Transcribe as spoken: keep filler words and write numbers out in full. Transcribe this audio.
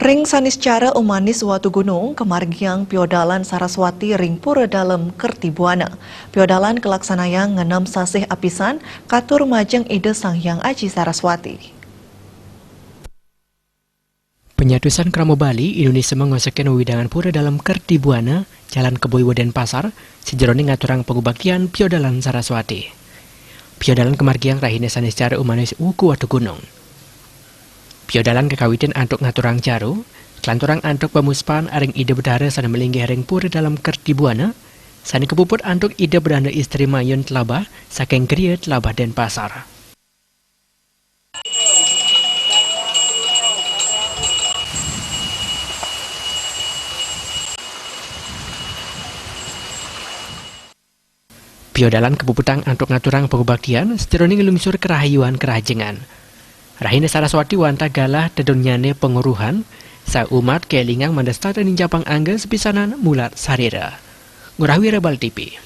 Ring saniscara umanis Watugunung, kamargiang piodalan Saraswati ring Pura Dalem Kertibuana. Piodalan kalaksanayang ngenem sasih apisan, katur majeng Ida Sang Hyang Aji Saraswati. Penyatusan Krama Bali, Indonesia mangosekin wewidangan Pura Dalem Kertibuana, Jalan Kebo Iwa Denpasar, sajeroning ngaturang pangubaktian piodalan Saraswati. Piodalan kamargiang rahina saniscara umanis wuku Watugunung. Piodalan kakawitin antuk ngaturang caru, kalanturang antuk pamuspan ring Ida Betara sane malinggih ring Pura Dalem Kertibuana, sane kapuput antuk Ida Bedana Istri Mayun Tlabah saking Griya Tlabah Denpasar. Piodalan kapuputang antuk ngaturang pangubaktian sajeroning nglungsur karahayuan karahajengan. Rahina Saraswati wantah galah tedunnyane panguruhan, saumat kelingang mandastata ninjapang angga sapisanan mulat sarira. Ngurah Wira, Bali T V.